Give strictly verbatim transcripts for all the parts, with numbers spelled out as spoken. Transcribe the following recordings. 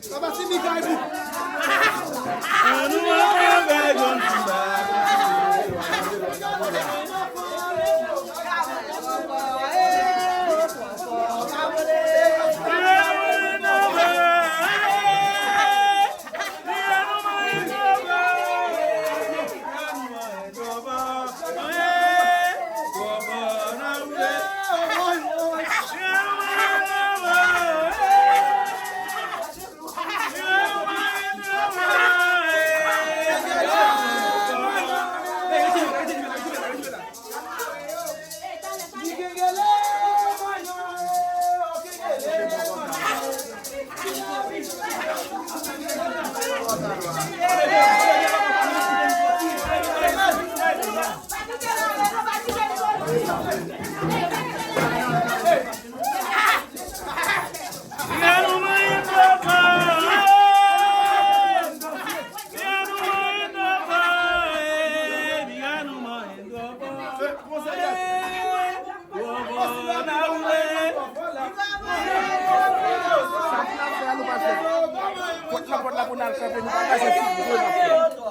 Papa Simi kay pou. Pòt la, pòt la pou n al kanpe, nou pa gaze ti vre n ap fè.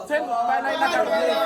Se nou, bay la, la, la.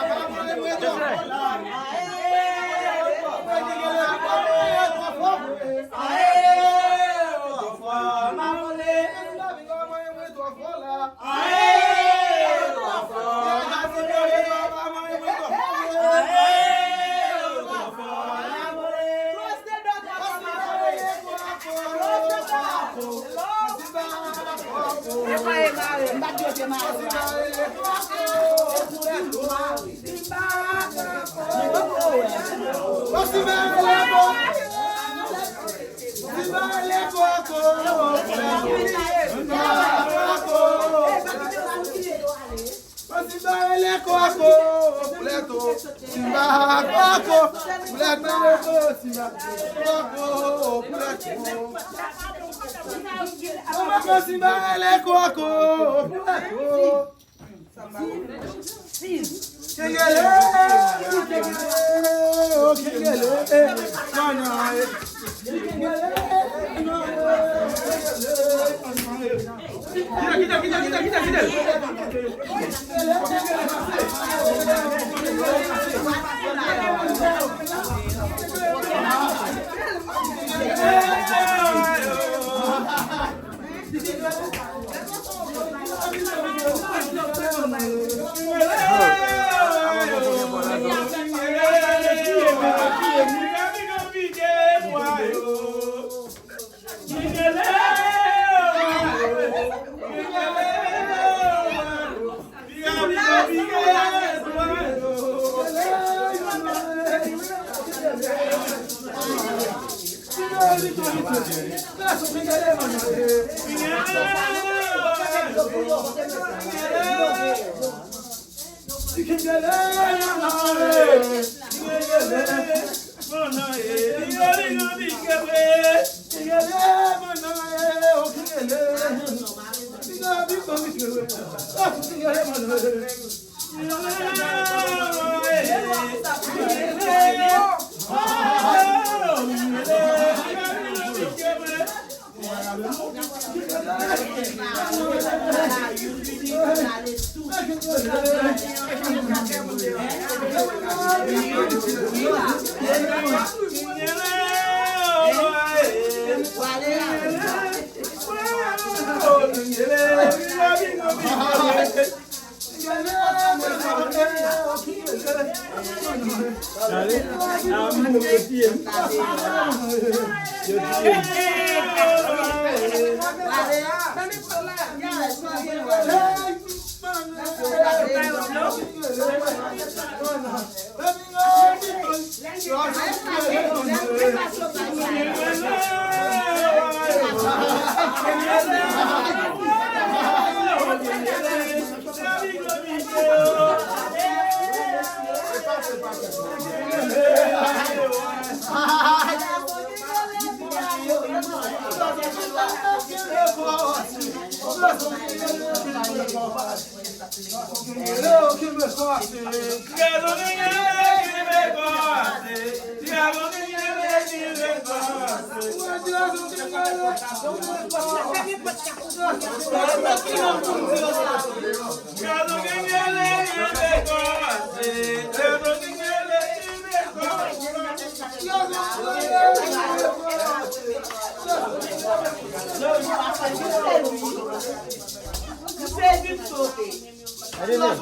Simba ele koko, puleto. Simba koko, puleto. Simba koko, puleto. Koko, simba ele koko, puleto. Kengele, kengele, oh, kengele, mana, eh. Gade men.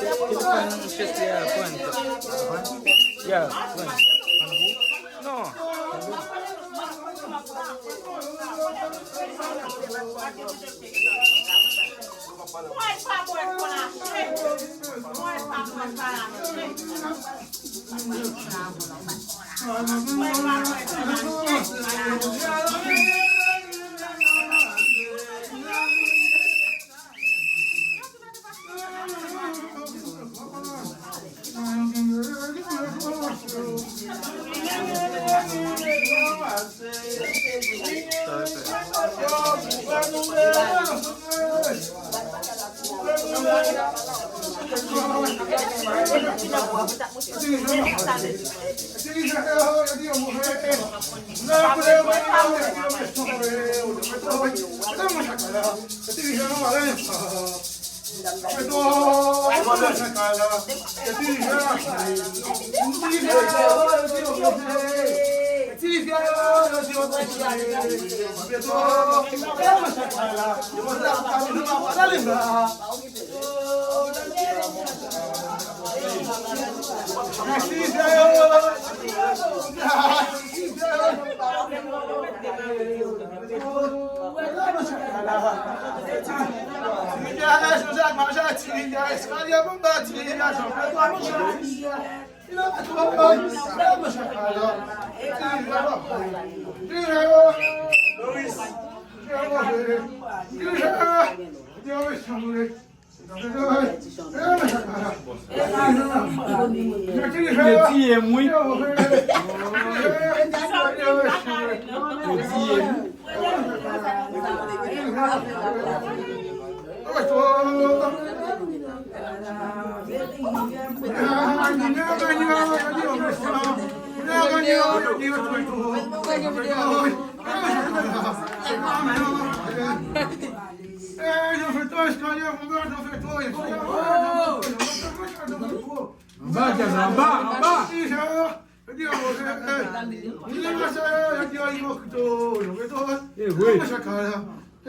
Yo, yo pran chèz la, pran. Ya, pran. Non. Yo tiye m, wi. Yo tiye m. Anba, anba, anba. E vre. Ay.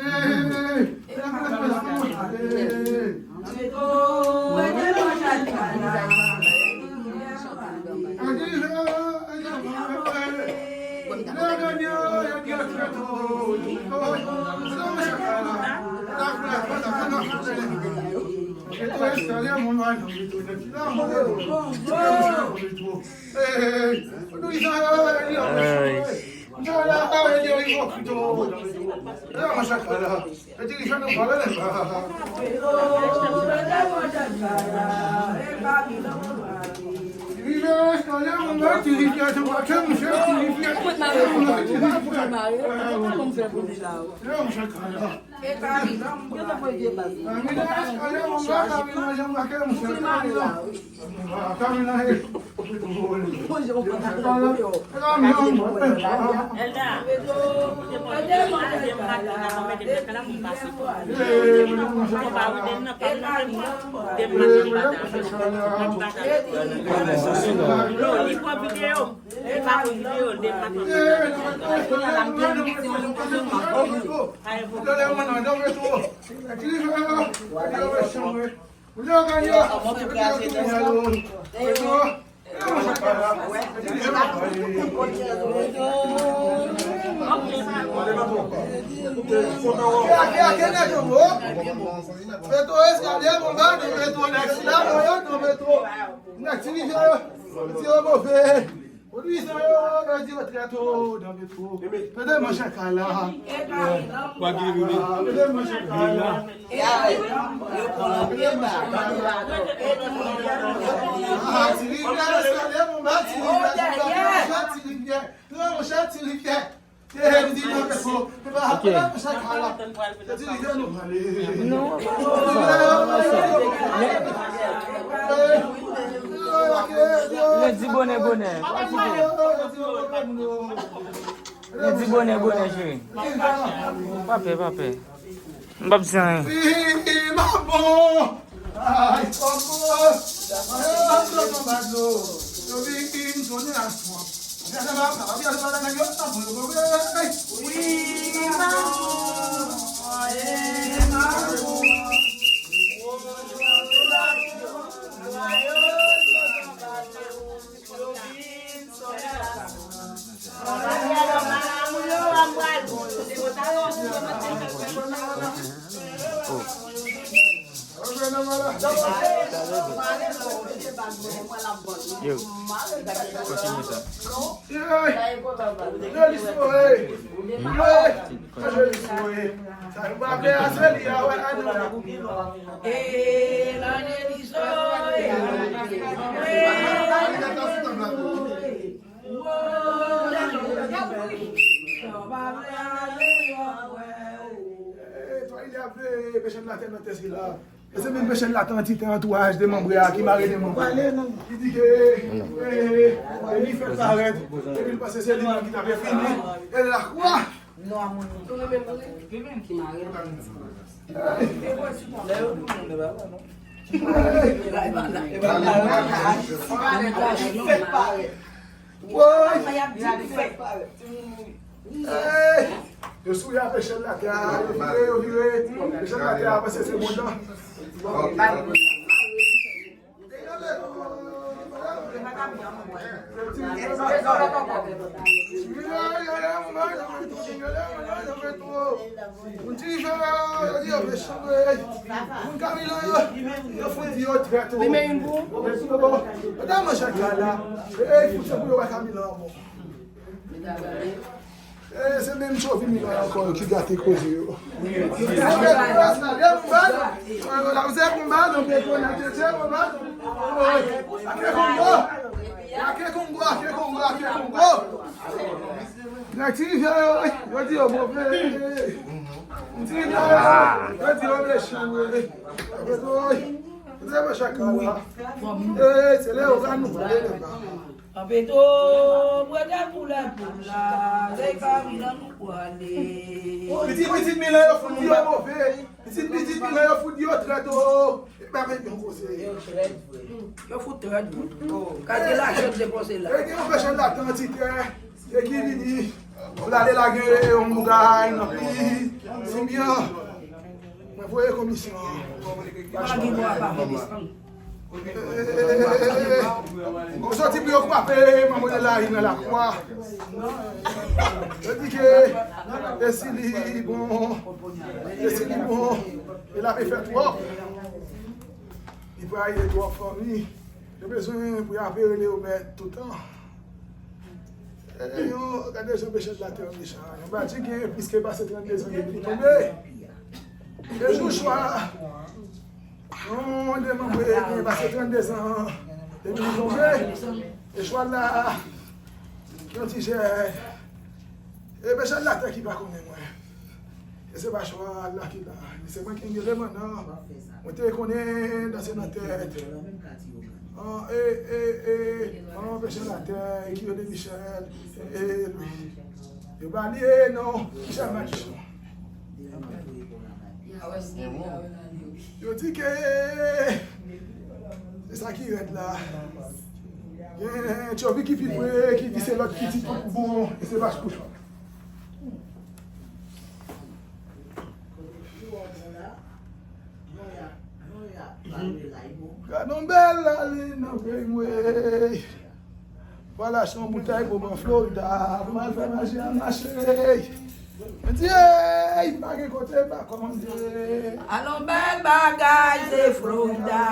Elda, ou te pran de maten nan konmete lakay la pou m pase pou ou. Ou pa wè de nan pa m nan menm, de maten m pa ta. Non, li pran videyo. Li pa pran videyo, de maten m pa ta. Kounye a la m gen yon videyo, m gen yon videyo. Pwodui sa yo, yo di yo trèt o nan metwo. Mete manchè kay la. Mete manchè kay la. Ah, Ti Rivyè, eskalye pou mwen, Ti Rivyè, Ti Rivyè, Ti Rivyè. Pran manchè, Ti Rivyè. Eh, m di nan metwo. Pran manchè kay la. Se Ti Rivyè nou prale. Non, pran manchè. Lendi bonè bonè. Lendi bonè bonè, cheri. Pa pè, pa pè. M p ap di anyen. Yo, kontinye sa. Hey, twa, il y avait pechè de la tè nan tè sila. E se menm pechè de la tè an ti tè antouraj de manbre a ki mare de manbre. Li di ke, eh, eh, li fèk parèt, epi l panse se li menm ki t ap fini. E lakwa. Woy! Hey! Yo souri avèk echèl latè a, yo vire, yo vire. Echèl latè a, panse se moun nan. Moun Ti Rivyè yo, yo di yo mechan vre. Moun Kamilan yo, yo fout di yo trèt. Li men youn pou ou? Yo ta manje kay la. E, e, fout se pou yo wè Kamilan ankò. E, se menm Tchovi Milan ankò ki gate koze yo. Lamize konba, non, Petro, lamize konba. Ake Kongo, ake Kongo, ake Kongo, ake Kongo. Nèg Ti Rivyè yo, yo di yo move. Ti Rivyè yo, yo di yo mechan, wi. Yo di yo mechan, wi. E, se lè yo ka nou vle, nèg la. Anpeto, mwen gen koulè pou la, se Kamilan nou pwale. Pitit, pitit Milan yo fout di yo move. Pitit, pitit Milan yo fout di yo trèt, o. E pa menm yon koze. Yo fout trèt, wi. Gade lajan k depanse la. E gen yon pechè latè an ti tè. E ki vini. Pou l ale lage yon bougay nan peyi. Sibyan. Mwen voye komisyon an. Yo soti pou yo kwape manmone lari nan lakwa. Yo di ke e si li bon, e si li bon, e l ap fè twòp. Li pral rele twòp fanmi. Yo bezwen pou y ap rele yo mèt toutan. E, yo, gade jan pechè latè an mechan. Yon bati gen plis ke pase trannde zan depi li tonbe. E jou chwa, yon demanbre gen pase trannde zan depi li tonbe. E chwa la, yon ti jèn. E pechè latè ki pa konnen mwen. E se pa chwa la ki la. Se mwen ki gen eleman nan. Mwen te konnen dan se nan tèt. An, e, e, e, an, pechè latè, e ki rele Michel, e, e, Louis. Yo ba li, e, non, Michel Madichon. Yo di ke, se sa ki rèd la. Gen Tchovi ki pi pre, ki di se lòt pitit pou bon, e se pa pou chwa. Gad on bèl lalin nan peyi m, wi. Pral achte yon boutèy pou mwen Florida, pou m al fè maji a mache. Mwen di, ey, pa gen kote m pa kòmande. Alon bèl bagay, se Florida.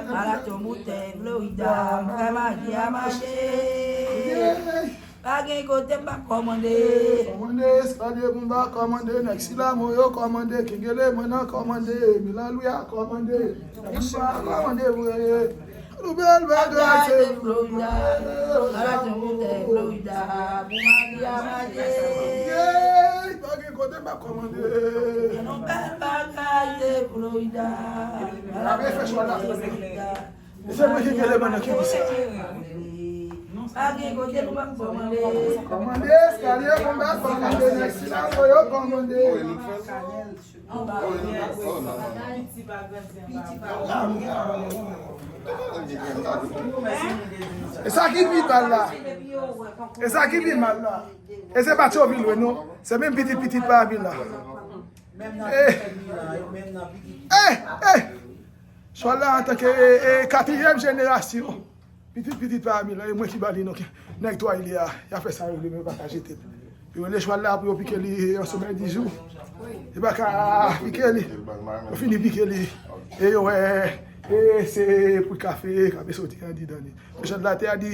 Pral achte yon boutèy Florida, m fè maji a mache. Pa gen kote m pa kòmande. Kòmande, eskadre pou m pa kòmande, nèg Silamo yo kòmande, Kengele mwen nan kòmande, Milan Lwi a kòmande, nèg m pa kòmande vre. Nou bèl bagay se Florida, ala jan moutè Florida, pou mari a mari. Yey, pa gen kote m pa kòmande. Nou bèl bagay se Florida, ala jan moutè Florida. Se mwen ki gen leman nan ki sa. Pa gen kote pou m ap kòmande. Kòmande, eskalye, konba, kòmande, nèg sila, yo, kòmande. E sa ki pi mal la. E sa ki pi mal la. E se pa Tchovil vre non. Se menm pitit pitit pa vin la. Eh, eh, eh. Chwal la antanke, eh, eh, katriyèm jenerasyon. Pitit pitit pa vin la, e mwen ki ba li non. Nèg twa li a, y a fè sa yo vle, men yo pa ka jete l. Yo rele chwal la pou yo pike li an somèy di jou. Yo pa ka pike li. Yo fini pike li. E yo wè, e se poud kafe k ap soti andidan li. Pechè latè a di,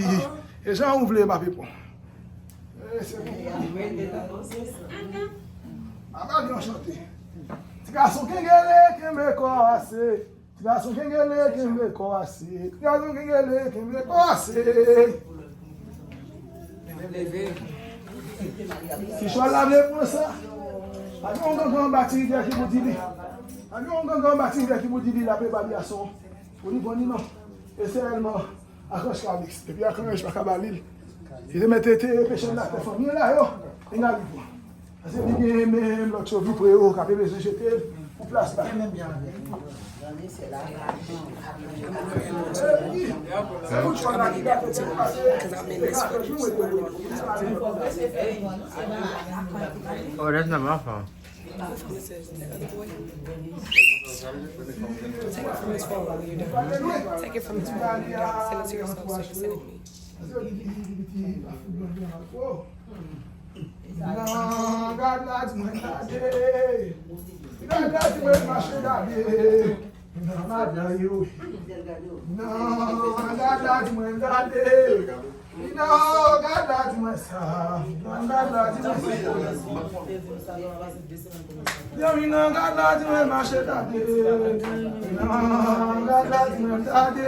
e jan ou vle, m ap reponn. E se pou ou. Mama li anchante. Ti gason kengele, kenbe kò ase. Ti gason kengele, kenbe kò ase. Ti gason kengele, kenbe kò ase. Si chwal la vle pran sa, pa gen yon gangan anba ti rivyè ki pou di li. Pa gen yon gangan anba ti rivyè ki pou di li l ap evalye ason. Ou li bon li non. E se rèlman Akanj Kalix. Depi Akanj pa ka ba li l. Li te mete te pechè l atè fanmi an la yo. E n a li bon. Paske li gen menm lòt yo vipre yo k ap bezwen jete l pou plas la. Se pou chwal la ki gate ti pase. Oh, that's not my phone. Take it from his phone when you're done. Take it from his phone when you're done. Send it to yourself so you can send it to me. Non, gad la di mwen gade. Gad la di mwen mache gade. Non, madanm yo. Non, gad la di mwen gade. Non, gad la di mwen sa. Non, gad la di mwen sa. Zanmi nan gad la di mwen mache gade. Nan gad la di mwen gade.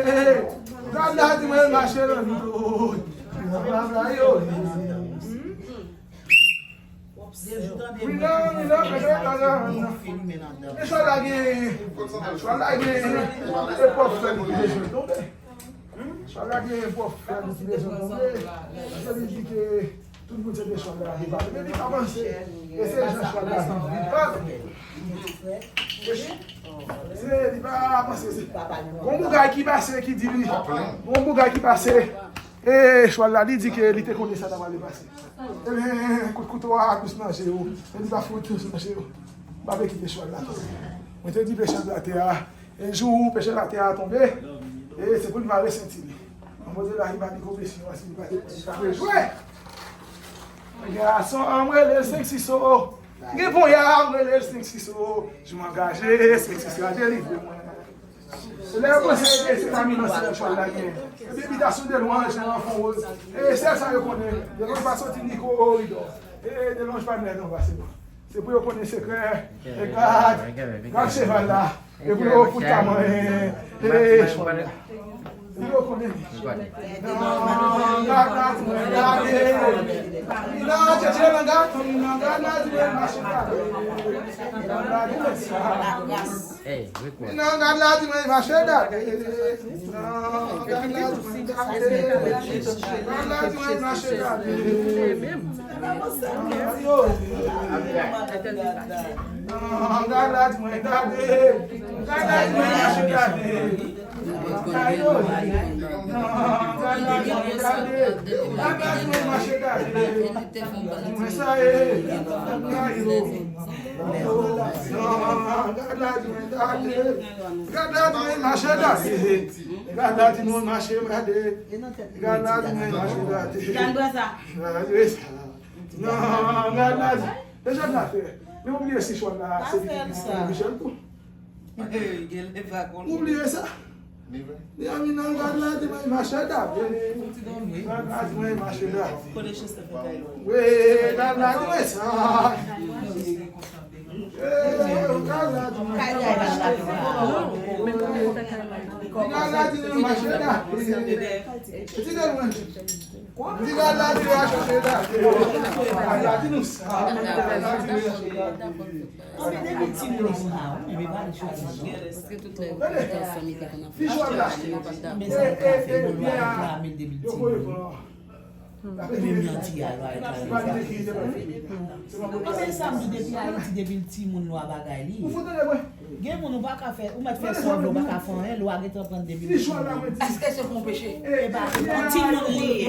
Gad la di mwen mache nan nou. Nan gad la yo. Wi nan, wi nan, bebe, nan, nan, nan. E chwal la gen, chwal la gen epòk fè li ki bezwen tonbe. Chwal la gen epòk fè li ki bezwen tonbe. Paske li di ke tout moun se de chwal la ki pale. Men li pa panse. E se jan chwal la vin vin pale. Se li pa panse se. Gon bougay ki pase ki di li. Gon bougay ki pase. E chwal la li di ke li te konnen sa ta pral pase. Ebyen, kout kouto a dous nan je w. Men li pa fout dous nan je w. M pa vle kite chwal la tonbe. Mwen te di pechè latè a. E jou pechè latè a tonbe, e se pou li mare senti li. Mwen poze la, li pa ni konfesyon, si li pa te pran, li ta jwe. Gason an, m rele l senk sis o. Gen ponya, m rele l senk sis o. Jou angaje, senk sis la delivre mwen. Lè yo panse ke se pa milan sèl chwal la gen. Epi bitasyon de lwanj nan fon woz. E sèl sa yo konnen. De lwanj pa soti ni koridò. E de lwanj pa nèg anba se bon. Se pou yo konnen sekrè. E gad, gad cheval la. E pou yo fout ka manyen. E chwal la. Pou yo konnen. Nan gad la di mwen gade. Nan tchetche nan gad, nan gad la di mwen mache gade. Nan gad la di mwen sa. Hey, record. Nan gad la di mwen mache gade. Nan gad la di mwen gade. Nan gad la di mwen mache gade. Nan gad la di mwen gade. Gad la di mwen mache gade. Nan gad la di mwen gade. Gad la di mwen mache gade. Di mwen sa ye. Nan gad la di mwen gade. Nan gad la di mwen gade. Gad la di mwen mache gade. Gad la di mwen mache gade. Gad la di mwen mache gade. Gad la di mwen mache gade. Nan gad la di. Deja n a fè. Men ou bliye si chwal la se li ki Michel tou. Ou bliye sa. Li a vin nan gad la di mwen mache dap. Gad la di mwen mache dap. Wi, gad la di mwen sa. Gad la di mwen mache dap. Gad la di mwen mache dap. Ti de lwen. Di la, la, di la, chèche la. La, di nou sa. Anben, depi timoun li konn la, wi, men pa li chwazi non. Paske tout lè yo te ansanm, yo te konn ap fè achte, yo pa t dakò. Men sa yo ka fè, bon, lwa reklame l depi timoun. Epi menm yon ti a lwa reklame sa. Anben, sa m di, depi Ayiti, depi l timoun, lwa bagay li. Gen moun ou pa ka fè, ou mèt fè sa w vle, ou pa ka fè anyen, lwa gentan pran depi l timoun. Èske se pou yon peche? E pa, yon timoun li ye.